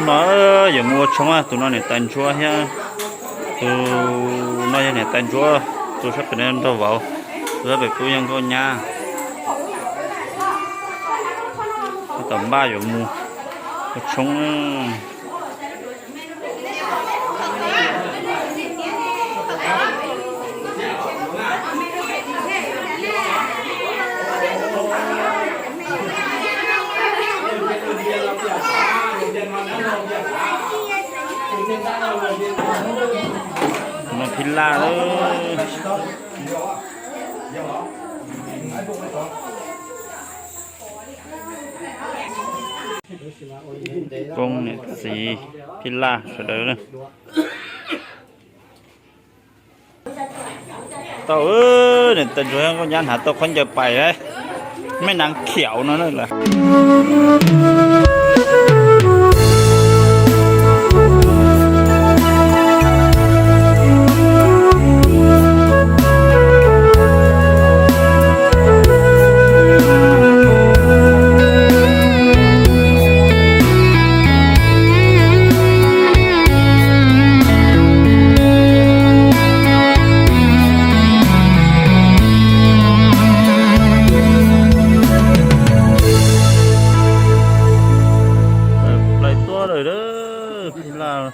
No yuav mus ua tshoob, tus no niam tais ntsuab thiab. Tus no yog niam tais ntsuab, tus sab pem no nraug vauv, tus sab pem kuj yog nkauj nyab. Tab tom npaj yuav mus ua tshoob. Phij Laj lawm. Koob niam txiv, Phij Laj sawv daws. Tau, niam tais ntsuag nkauj nyab hnav tau khaub ncaws pais, mej naav khiav no na lawm. Plaws tuaj lawm, Phij Laj.